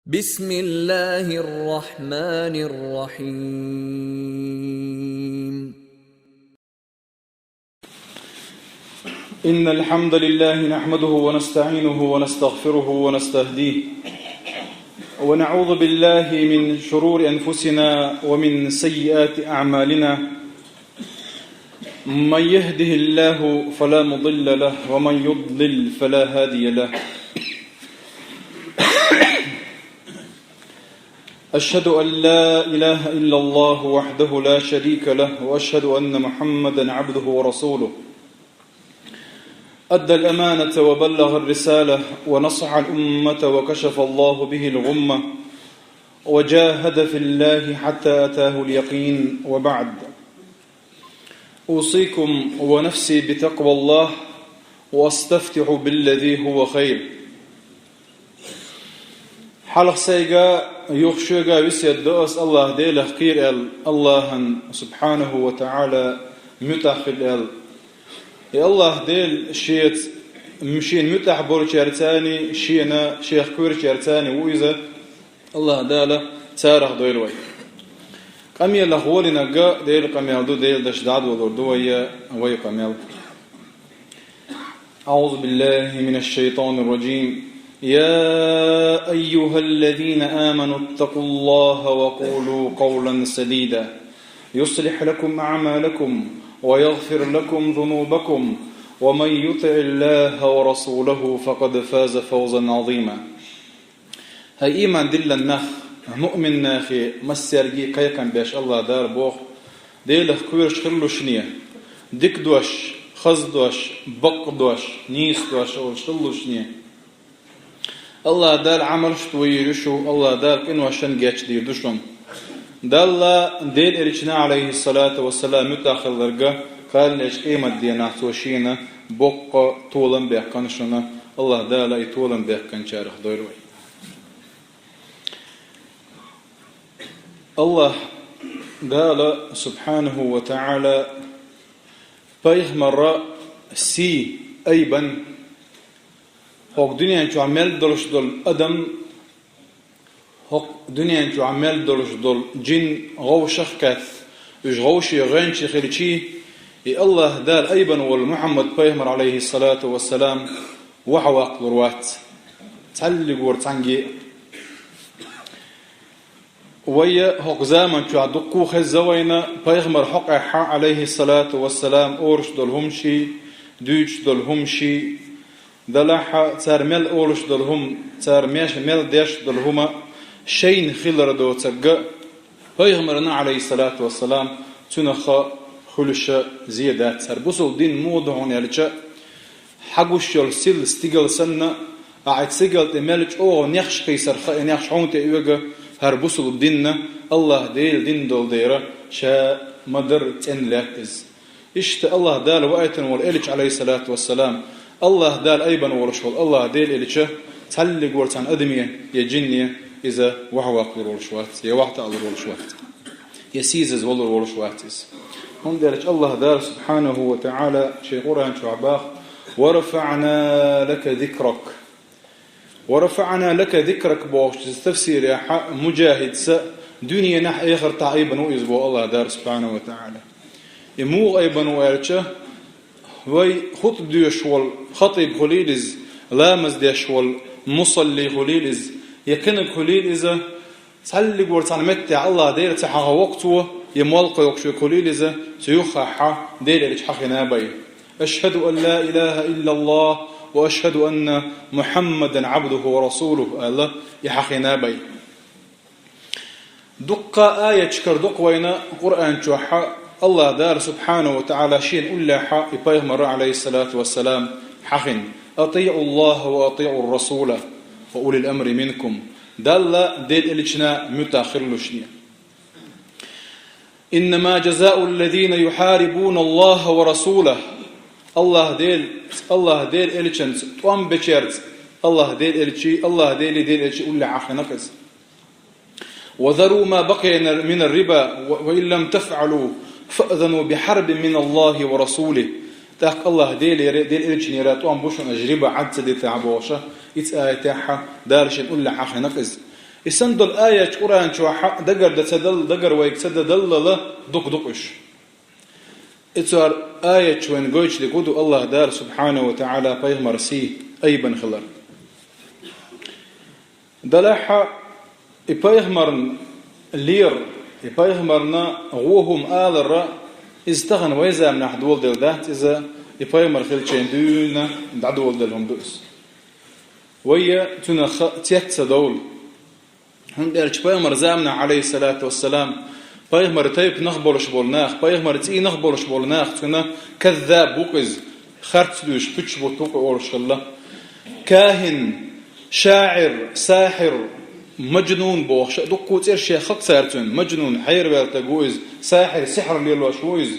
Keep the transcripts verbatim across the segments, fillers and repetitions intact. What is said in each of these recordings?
بسم الله الرحمن الرحيم. إن الحمد لله نحمده ونستعينه ونستغفره ونستهديه، ونعوذ بالله من شرور أنفسنا ومن سيئات أعمالنا. من يهده الله فلا مضل له، ومن يضلل فلا هادي له. أشهد أن لا إله إلا الله وحده لا شريك له، وأشهد أن محمدا عبده ورسوله. أدى الأمانة وبلغ الرسالة ونصح الأمة وكشف الله به الغمة وجاهد في الله حتى أتاه اليقين، وبعد. أوصيكم ونفسي بتقوى الله، وأستفتح بالذي هو خير. Хьалха сайга, юха шуьга весет до ас АллахӀ Делах кхера аьлла, АллахӀан, субхьанаху ва таӀала, муьтӀахь хила аьлла. И АллахӀ Дела шеца, шена муьтӀахь болчаьрца а, шена, шех кхоьручаьрца а ву иза, АллахӀ Дала царах дойла вай. Къамелах волинарг Делан къамел ду, Делан дош дӀадолор ду вай, вай къамел. أعوذ بالله من الشيطان الرجيم. يا أيها الذين آمنوا اتقوا الله وقولوا قولا سديدا يصلح لكم أعمالكم ويغفر لكم ذنوبكم ومن يطع الله ورسوله فقد فاز فوزا عظيما. ХӀай иман диллина нах, муъмин нахе массаьрга кхайкхам беш АллахӀ Дала боху: Делах кхоьруш хилалаш шуна, дика дош, хаза дош, бакъ дош, нийса дош олуш хилалаш шуна. АллахӀ Дала Ӏамалш тойийр ю шу, АллахӀ Дала къиношна гечдийр ду шуна. Далла, Делан Элчанна, Ӏалайхиссалату вассалам, муьтӀахь хилларг, кхалнаш къематдийнахь цо шена боккха толам баьккхина шуна, АллахӀ Дала и толам баьккхинчарах дойла вай. АллахӀ Дала, субхьанаху ва таӀала, пайхамара сий айбина, хӀокху дуьнен чохь мел долуш долу адам, хӀокху дуьнен чохь мел долуш долу джин гӀовшах а кхетта, уьш гӀовше гӀоьнча хилчий, и АллахӀ Дала айбина волу Мухьаммад пайхамар, Ӏалайхиссалату вассалам, вахьа ваккхалур вац цхьаллигора цхьаьнгге а. Вай хӀокху заман чохь дуккха а хезна вайна, пайхамар хьокъехь, Ӏалайхиссалату вассалам, олуш долу хӀумнаш, дуьйцуш долу хӀумнаш, делахь а цара мел олуш долу хӀума, цара меш-, мел деш долу хӀума шайна хилар доцург а, пайхамарна, Ӏалайхиссалату вассалам, цунах хуьлуш а зен дац. ХӀара бусалба дин муха ду хьуна аьлча, хьагуш йолу силла стигала санна, ахь и стигала тӀе мел чӀогӀа нехаш кхийсарх а, и нехаш хьуна тӀе оьгу, хӀара бусалба дин а, АллахӀ Делан дин долу дела, ша ма-дарра цӀена лаьтта иза. Иштта АллахӀ Дала ваийтина волу Элча, Ӏалайхиссалату вассалам, АллахӀ Дала айбина волуш волу АллахӀ Делан Элча, цхьаллигора цхьана адаме я джинне иза вахьа ваккхалур волуш вац, я вахьа таалур волуш вац, я сийсаза валур волуш вац иза. ХӀунда аьлча АллахӀ Дала, субхьанаху ва таӀала, шен Къуръан чохь боху: «Ва рафаъна лака зикрак». «Ва рафаъна лака зикрак» бохучу тафсирехь Муджахидс: «Дуьненахь, эхартахь айбина ву иза», боху АллахӀ Дала, субхьанаху ва таӀала. И муха айбина ву аьлча, вай хутба доьшуш волу хатӀиб хуьлийла иза, ламаз деш волу мусалли хуьлийла иза, я кхиниг хуьлийла иза, цхьаллигора цхьана меттехь АллахӀ Дела ца хьахавоккху цо, я молла кхойкхуш верг хуьлийла иза, цу юххехь Делан Элча хьахийна бен: «Ашхаду ан ла илаха иллаллах ва ашхаду анна Мухьаммадан Ӏабдуху ва расулуху», аьлла, и хьахийна бен. Дуккха аяташ карадо-кх вайна Къуръан чохь, АллахӀ Дала, субхьанаху ва таӀала, шена уллехь и пайхамар, Ӏалайхиссалату вассалам, хьахийна: «АтиӀу Аллаха ва атиӀу ар-расула ва улил амри минкум». Далла, Делан Элчанна муьтӀахь хилалаш шуна. «Иннама жазаъу ллазина юхьарибуна Аллаха ва расулах». АллахӀ Дел-, АллахӀ Делан Элчанца тӀом бечаьрца, АллахӀ Делан Элчи, АллахӀ Делий, Делан Элчи уллехь хьахийна-кх иза. «Ва зару ма бакъия мина р-риба, ва, ва ин лам тафъалу, фаъзану би хьарбин мина Аллахи ва расулих». ТӀаккха АллахӀ Делера, Делан Элчанера тӀом бу шуна, аша риба Ӏад ца дитахь бохуш, ицкъ аятехь Дала шена уллехь хьахийна-кх иза. И санна долу аяташ Къуръан чохь дагардан ца дал-, дагар вайга ца даллал дукха ду уьш. И цара аяташ вайна гойтуш дерг хӀун ду, АллахӀ Дала субхьанаху ва таӀала пайхамар сий айбина хилар. Делахь и пайхамарна лер, и пайхамарна гӀо хӀума алар, иза тахана вай заманахь доладелла дац, иза и пайхамар хилча дуьйна дӀадоладелла хӀума ду иза. Вай цунах цец ца довла. ХӀунда аьлча пайхамар заманахь, Ӏалайхиссалату вассалам, пайхамар тайпанах болуш болу нах, пайхамар цӀийнах болуш болу нах, цуьнан каззаб ву-кх иза, харц дуьйш, пуьчбутт ву-кх олуш хилла. КахӀин, шаӀир, сахьир, мажнун бохуш, дуккха цӀераш яьккхина цара цуьнан, мажнун, хьераваьлла стаг ву иза, сахьир, сихьр лелош ву иза.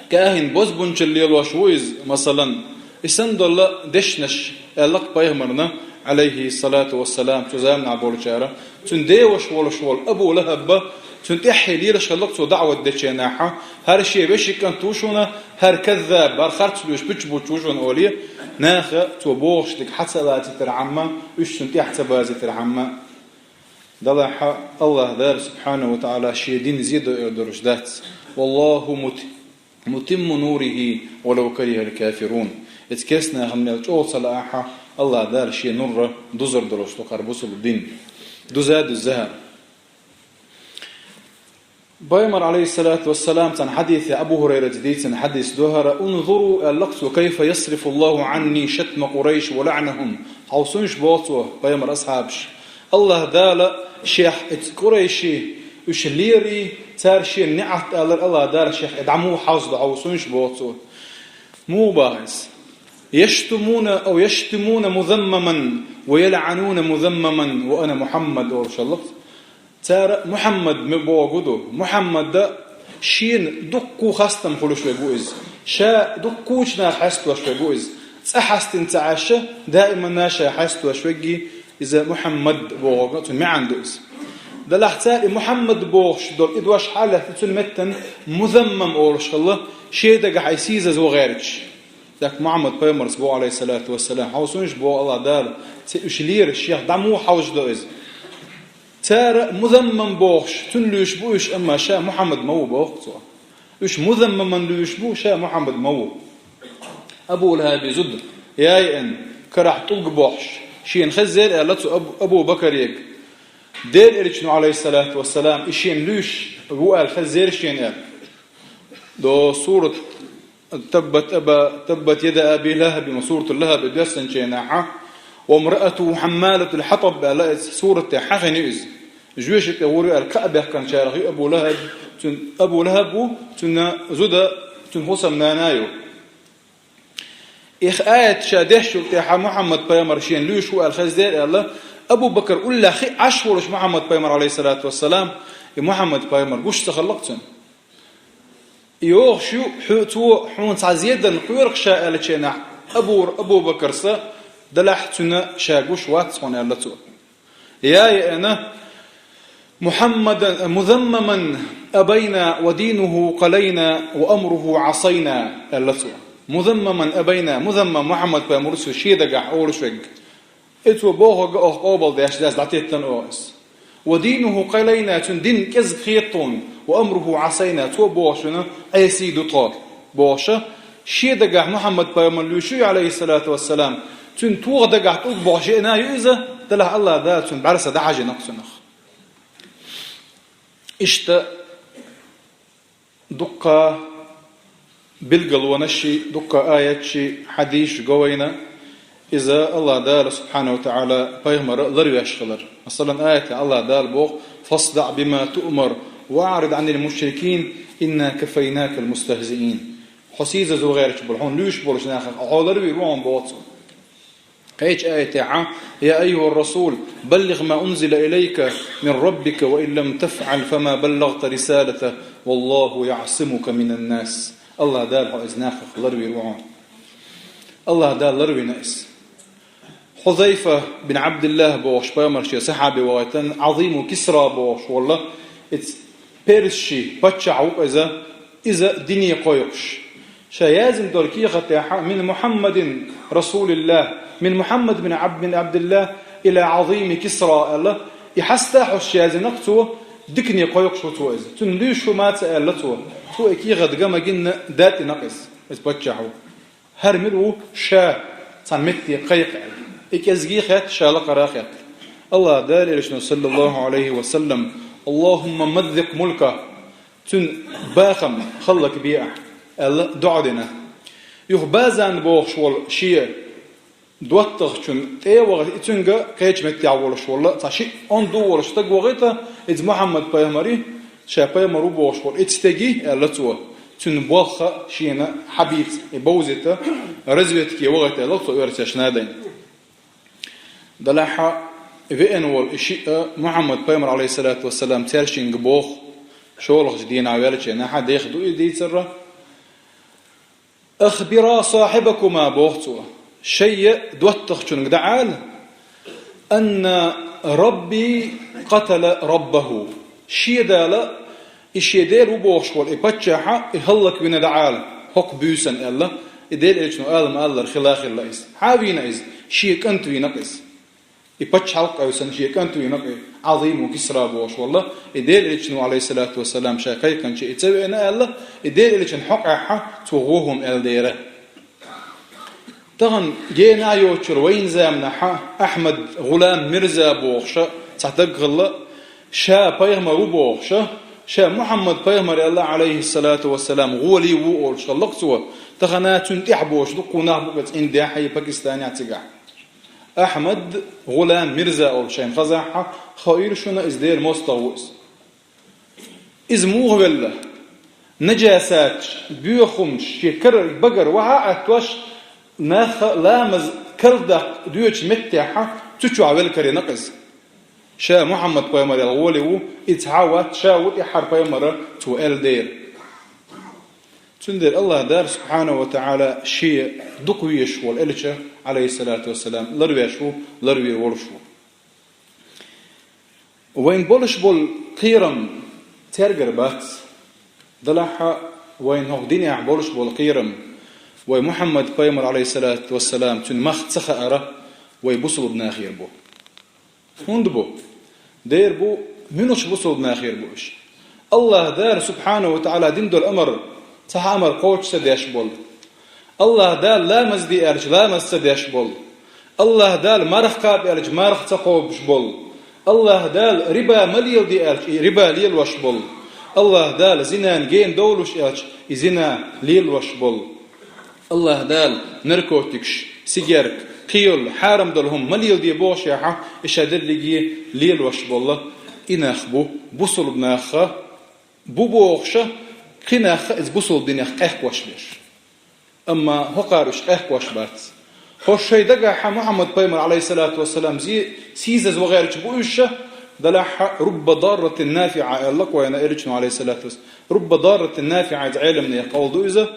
КахӀин, бозбунчалла лелош ву иза, масалан, и санна долу дешнаш аьлла-кх пайхамарна, Ӏалайхиссалату вассалам, цу заманахь болчара. Цуьнан деваша волуш волу Абу ЛахӀаб, цуьнан тӀаьххье лелаш хилла-кх цо даӀват дечу хенахь, хӀара шен вешин кӀант ву шуна, хӀара каззаб, хӀара харц дуьйш, пуьчбутт ву шуна олий, наха цо бохуш дерг хьа ца лацийтархьама, уьш цунна тӀаьхьа ца базийтархьама. Делахь АллахӀ Дала субхьанаху ва таӀала шен дин зе до эр долуш дац. «Валлаху мут-, мутимму нурихи валав карихал кафирун». Эцу керстанашна мел чӀогӀа ца лаахь а, АллахӀ Дала шен нур дузур долуш ду кхара бусулба дин. Дуза а дузза хӀара. Пайхамар, Ӏалайхиссалату вассалам, цхьана хьадисехь, Абу ХӀурайрас дийцина хьадис ду хӀара: «Унзуру, аьлла-кх цо, кайфа ясрифу АллахӀу Ӏанни шатма Къурайш ва лаӀнахӀум». Хьовсийша, боху цо, пайхамар асхьабаш, АллахӀ Дала шех эцу Къурайший, уьш лерий, цара шена неӀалт алар АллахӀ Дала шех и дӀа муха хьовсадо, хьовсийша, боху цо. Муха боху иза? «Яштумуна ав яштумуна музаммаман ва ялӀануна музаммаман ва ана Мухьаммад», олуш хилла-кх. Цара Мухьаммад ма бохург ду. Мухьаммада шена дуккха хастам хуьлуш верг ву иза. Ша дуккхачу наха хьаьсташ верг ву иза. Цкъа хьастина ца Ӏаш, даиманна ша хьаьсташ верг иза Мухьаммад бохург, цуьнан маьӀна ду иза. Делахь цара и Мухьаммад бохуш долу и дош хьалаьцна, цуьнан меттана музаммам олуш хилла, шен дагахь и сийсаз ван гӀерташ. ТӀаккха Мухьаммад пайхамарс боху, Ӏалайхиссалату вассалам, хьовсийша, боху, АллахӀ Дала, цу уьш лераш шех дӀа муха хьовсадо иза. Цара музаммам бохуш, цунна луьйш бу уьш, амма ша Мухьаммад ма ву, боху цо. Уьш музаммаман луьйш бу, ша Мухьаммад ма ву. Абу ЛахӀабан зуда, яй эн, карахь тӀулг бохьуш, шена хезнера аьлла цу Абу, Абу Бакаре. Делан Элчано, Ӏалайхиссалату вассалам, и шена луьйш ву аьлла хезнера шена аьлла. До сурат «Таббат аба-, таббат яда Аби ЛахӀабин» ва суратул ЛахӀаб доьссинчу хенахь, «Ва мраатуху хьаммалатул хьатӀаб» аьлла, эцу суратехь хьахийна ю иза. Жоьжахати тӀе гӀур ю аьлла кхаъ баьккхинчарах ю Абу ЛахӀаб, цуьнан, Абу ЛахӀаб ву, цуьнан зуда, цуьнан хӀусамнана ю. Эх аят ша дешчул тӀаьхьа Мухьаммад пайхамар шена луьйш ву аьлла хезнера аьлла, Абу Бакар уллехь хи Ӏаш волуш Мухьаммад пайхамар, Ӏалайхиссалату вассалам, и Мухьаммад пайхамар гуш ца хилла-кх цунна. И йогӀуш ю, хьо-, цо хьуна цхьа зе дан кхоьру-кх ша аьллачу хенахь, Абу, Абу Бакарса, делахь цуьнан ша гуш вац хьуна аьлла цо. Я яна, Мухьаммадан, музаммаман абайна ва динуху къалайна ва амруху Ӏасайна, аьлла цо. Музаммаман абайна, музаммам Мухьаммад пайхамар ву цо шен дагахь олуш верг. И цо бохург оха къобалдеш дац, дӀатеттина оха иза. «Ва динуху къалайна», цуьнан дин кӀезиг хета тхуна, «ва амруху Ӏасайна», цо бохучунна Ӏеси ду тхо, бохуша, шен дагахь Мухьаммад пайхамар луьйш ю, Ӏалайхиссалату вассалам, цуьнан тоха дагахь тӀулг бохьуш еана ю иза, делахь АллахӀ Дала цуьнан бӀаьрса дӀахьажийна-кх цунах. Иштта дуккха билгалонаш, дуккха аяташ, хьадисаш го вайна, иза АллахӀ Дала субхьанаху ва таӀала пайхамар ларвеш хилар. Масалан, аятехь АллахӀ Дала боху: «ФасдаӀ бима туъмар ва аӀрид Ӏанил мушрикин, инна кафайнакал мустахзиин». Хьо сийсаз ван гӀерташ болу, хьуна луьйш болчу нахах хьо ларвийр ву хьуна, боху цо. Кхечу аятехь: «Я айюхар расул, баллигъ ма унзила илайка мин раббика, ва ин лам тафӀал, фама баллагъта рисалатаху, валлаху яӀсимука минан нас». АллахӀ Дала хьо иза нахах ларвийр ву хьуна. АллахӀ Дала ларвина иза. Хьузайфа бин Ӏабдиллах бохуш пайхамар шен сахьаби вахийтина, Ӏазиму Кисра бохуш волу, иза персийн паччахь ву-кх иза, иза дине кхойкхуш. Ша яздина долу кехатехь: «Мин Мухьаммадин расулиллах, мин Мухьаммад бин Ӏабд-, бин Ӏабдиллах, إلى عظيم كسرى», аьлла, и хьаста хьожуш яздина-кх цо, дикане кхойкхуш ву цо иза. Цунна луьйш ву ма ца аьлла цо. Цо и кехат ган ма гинна, даьттӀина-кх иза, иза паччахь ву. ХӀара мила ву? Ша цхьа метте кхайкха аьлла. И кӀезига хетта, ша лакхара хетта. АллахӀ Дала элчано, صلى الله عليه وسلم: «اللهم مزق ملكه», цуьнан бахам хӀаллакбе ахь, аьлла, доӀа дина. Юха Базан бохуш волу шен доттагӀчунна тӀе а вахийта, и цуьнга кхечу меттехь волуш волу цхьа шиъ онда а волуш стаг вахийта, иза Мухьаммад-пайхамар и, ша пайхамар ву бохуш волу и стеги, аьлла цо, цуьнан болх шена хьабийца, и бовзийта, разведке вахийта, аьлла цо, оьрсашна дайн. Делахь веана волу и шиъ Мухьаммад-пайхамар, عليه الصلاة والسلام, цаьршинга боху, шолгӀачу дийнахь веллачу хенахь, деха ду и дийцар. «أخبرا صاحبكما», боху цо, шайн доттагӀчунга дӀаала, «أن ربي قتل ربه», шен Дала, и шен Дела ву бохуш волу и паччахь, и хӀаллаквина дӀаала, хӀокху буьйсанна, аьлла, и Делан элчано ала ма-аллара хила а хилла иза. Хьан вийна иза? Шен кӀант вийна-кх иза. И пачхьалкх къевсина шен кӀант вийна-кх и, Ӏазиму Кисра бохуш волу, и Делан элчано, عليه الصلاة والسلام, ша кхайкхинчу и ца веана аьлла, и Делан элчанна хьокъехь цо вон хӀума аьлла дера. Тахана гена а йоцучуьра вайна заманахь Ахьмад ГӀулам Мирза бохуш цхьа стаг хилла, ша пайхамар ву бохуш, ша Мухьаммад-пайхамар аьлла, عليه الصلاة والسلام, гӀоле ву олуш хилла-кх цо, тахана цуьнан тӀаьхьа бохуш дуккха нах бу-кх иза Индехь а, Пакистанехь а, цигахь. Ахьмад ГӀулам Мирза олуш шайна хазахь, хоийла шуна, иза дера мостагӀа ву иза. Иза муха велла? Нажасаташ, боьха хӀумаш шен кара, багара вахьа а Ӏоттош, нах ламаз карладаккха доьдучу меттехь цу чохь велла карийна-кх иза. Ша Мухьаммад-пайхамар аьлла гӀоле ву, иза цхьа а вац, ша ву тӀаьххьара пайхамар, цо аьлла дера. Цундела АллахӀ Дала, سبحانه وتعالى, шен дукха везаш волу элча, عليه الصلاة والسلام, ларвеш ву, ларвийр волуш ву. Вайн болуш болу кхерам цаьргара бац. Делахь вайн хӀокху динехь болуш болу кхерам, вай Мухьаммад-пайхамар, عليه الصلاة والسلام, цуьнан мах ца хаар, вай бусулба нахера бу. ХӀунда бу? Дера бу, муьлхачу бусулба нахера бу уьш? АллахӀ Дала, سبحانه وتعالى, дина долу амар, цхьа а амар кхочуш ца деш болу. АллахӀ Дала ламаз де аьлча, ламаз ца деш болу. АллахӀ Дала марха кхаба аьлча, марха ца кхобуш болу. АллахӀ Дала риба ма леладе аьлча, и риба лелош болу. АллахӀ Дала зинан гена довлуш аьлча, и зина лелош болу. АллахӀ Дала наркотикаш, сигарка, кхийолу, хьарам долу хӀума ма леладе бохушехь, и ша дерриге лелош болу. И нах бу, бусулба нах бу бохуш, кхин нах иза бусулба динех къехкош берш. Амма хӀокхара уьш къехкош бац. ХӀорш шайн дагахь Мухьаммад-пайхамар, عليه الصلاة والسلام, зе-, сийсаза вахарчу бу уьш, делахь, «رب ضارة نافعة» аьлла-кх вайна элчано, عليه الصلاة والسلام. «رب ضارة نافعة», иза Ӏеламнехан къовла ду иза.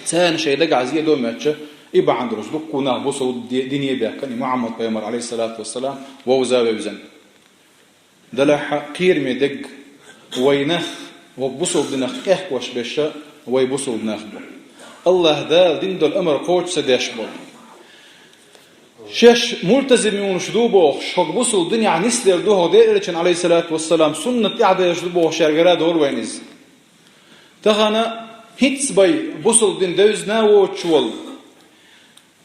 Царна шайн дагахь зе до моьттуш, и бахьана долуш дуккха нах бусулба ди-, дине баьккхина и Мухьаммад-пайхамар, عليه الصلاة والسلام, вовза вевзина. Делахь кхераме дерг, вай нах, вай бусулба динах къехкош берш вай бусулба нах бу. АллахӀ Дала дина долу амар кхочуш ца деш болу. Шаьш мултазимунаш ду бохуш, хӀокху бусулба динехь нисделла ду, хӀокху Делан элчан, عليه الصلاة والسلام, суннат тӀаьхьадевлла ду бохуш, шаьргара а долу вайна иза. Тахана хӀинцца бай бусулба дин девзина а воцуш волу,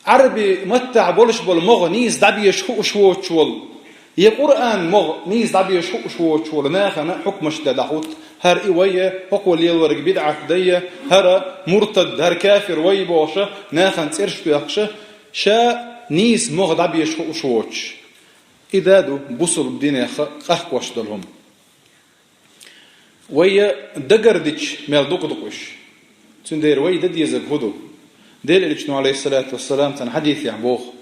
Ӏараби маттахь болуш болу могӀа нийса дӀабезаш хууш воцуш волу, я Къуръан могӀа нийса дӀабезаш хууш воцуш волу нахана хьукмаш дан дӀахӀутту, хӀара и вай я, хӀокхо лелориг бидӀат дай я, хӀара муртад, хӀара кафир вай бохуш, нахана цӀераш тоьхкуш, ша нийса могӀа дӀабезаш хууш воцуш. И да ду бусулба динех къахкош долу хӀума. Вай дагардича мел дукха ду-кх уьш. Цундела вай дан дезарг хӀун ду? Делан элчано, عليه الصلاة والسلام, цхьана хьадисехь боху: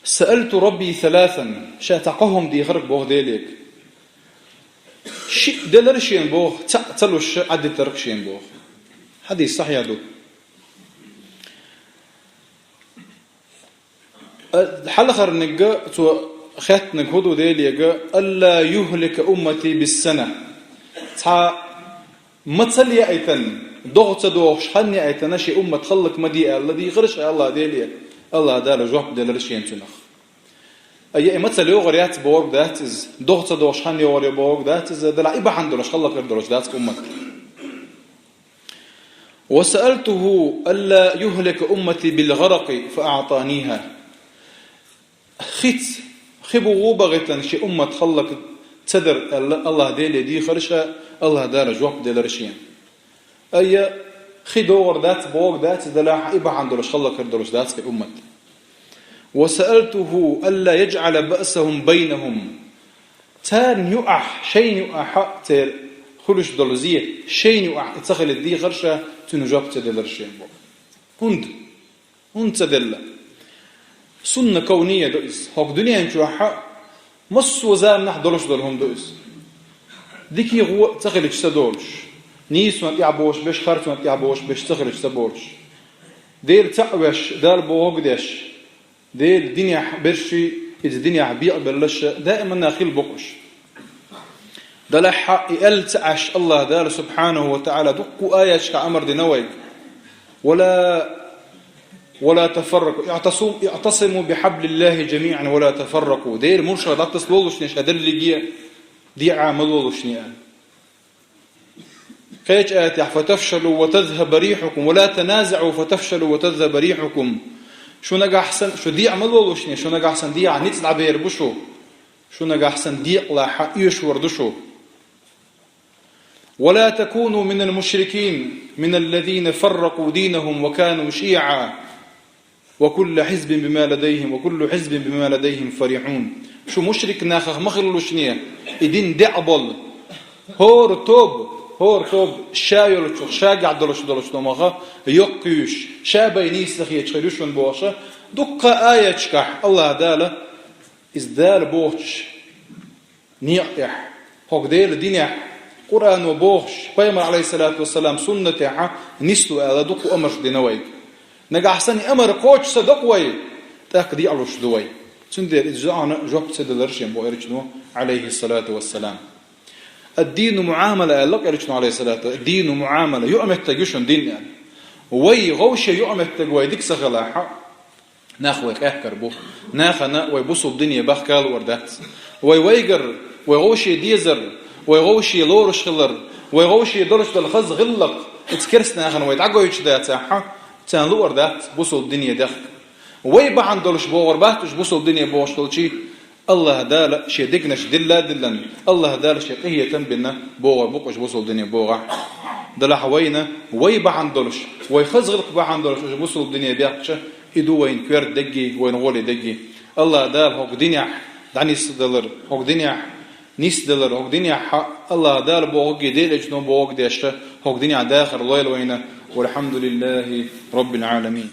«سألت ربي ثلاثا», ша цхьа кхо хӀума дийхира-кх боху Деле. Шиъ делира шена боху, цхьаъ ца луш Ӏадитира-кх шена боху. Хьадис сахьихь ду. Хьалхарниг цо хеттинарг хӀун ду Делега: «ألا يهلك أمتي بالسنة». Цхьа ма ца лаьийтина, догӀа ца догӀуш хан яийтина шен уммат хӀаллак ма де аьлла дийхира ша АллахӀ Деле. АллахӀ Дала жоп делира шена цунах. Ай, и мацал йогӀур яц бохург дац иза, догӀа ца догӀуш хан йогӀур я бохург дац иза, делахь и бахьана долуш, хала хир долуш дац-кх уммат. «وسألته ألا يهلك أمتي بالغرق فأعطانيها». Хица, хи бугӀу бахийтина шен уммат хӀаллак ца дар аьлла, АллахӀ Деле дийхира ша, АллахӀ Дала жоп делира шена. Ай, хи догӀур дац бохург дац иза, делахь и бахьана долуш, хала хир долуш дац-кх и уммат. «وسألته ألا يجعل بأسهم بينهم». Царна юкъахь, шайна юкъахь церан хуьлуш долу зе, шайна юкъахь и ца хилийта дийхира ша, цуьнан жоп ца делира шена боху. ХӀунда? ХӀунда ца делла? Сунна кавния ду иза. ХӀокху дуьнен чохь массо а заманахь долуш долу хӀума ду иза. Дикий гӀо ца хилча ца долуш, нийсонан тӀехь бохуш берш, харцонан тӀехь бохуш берш ца хилча ца болуш, Дела цхьаъ веш, Дала бохург деш, Делан динехь берш, иза динехь бекъабелларш даиманна хила бу-кх уьш. Делахь и аьлла ца Ӏаш, АллахӀ Дала субхьанаху ва таӀала дуккха а аяташкахь амар дина вайга: «ولا، ولا تفرقوا، اعتصموا، اعتصموا بحبل الله جميعا ولا تفرقوا». Делан мурдашка дӀатасалолаш шайн дерриге, декъа ма лолаш шайн. Кхечу аятехь: «فتفشلوا وتذهب ريحكم ولا تنازعوا فتفشلوا وتذهب ريحكم». Шу нагахь санна, шу декъа ма лолаш шайн, шу нагахь санна декъа ницкъ дӀабер бу шу. Шу нагахь санна декъалахь оьшур ду шу. «ولا تكونوا من المشركين من الذين فرقوا دينهم وكانوا شيعا وكل حزب بما لديهم، وكل حزب بما لديهم فرحون». Шу мушрик нахах ма хилалаш шайн, и дин декъа болу. ХӀора тоба, хӀора тоба ша йолчух, шагахь долуш долчу томах йоккхуьйсуш, ша бен нийса хеташ хир ю шуна бохуш, дуккха а аяташкахь АллахӀ Дала иза Дала бохучу некъа тӀехь, хӀокху Делан динехь, Къуръано бохуш, Пайхамар, Ӏалайхиссалату вассалам, суннатехь нисло аьлла дуккха а амарш дина вайга. Нагахь санна и амар кхочуш ца до-кх вай, тӀаккха декъалуш ду вай. Цундела иза зӀе жоп ца делира шен боху элчано, Ӏалайхиссалату вассалам. Ад-дину муӀамала аьлла-кх элчано, Ӏалайхиссалату, ад-дину муӀамала, юкъаметтиг ю шуна дин аьлла. Вай вовшийн юкъаметтиг вай дика ца хилахь, нах вай къехкар бу. Нахана вай бусулба дине бахка луур дац. Вай вайгар, вай вовшийн дезар, вай вовшийн лоруш хилар, вай вовшийн долуш долу хаза гӀиллакх, иза керстанахана вай дӀагойтуш дацахь, царна луур дац бусулба дине дехка. Вай бахьана долуш богӀур бац уьш бусулба дине богӀуш долчий, АллахӀ Дала шен дегнаш дилла а диллина, АллахӀ Дала шен къинхетам а бина богӀур бу-кх уьш бусулба дине богӀахь. Делахь вайна вай бахьана долуш, вай хаза гӀиллакх бахьана долуш уьш бусулба дине бехча, и ду вайна коьрта дегги, вайна гӀоле дегги. АллахӀ Дала хӀокху динехь дӀанисдалар, хӀокху динехь нисдалар, хӀокху динехь АллахӀ Дала бохург а, Делан элчано бохург а деш, хӀокху динехь дахар лойла вайна. Валхьамдулиллахи Раббил Ӏаламин.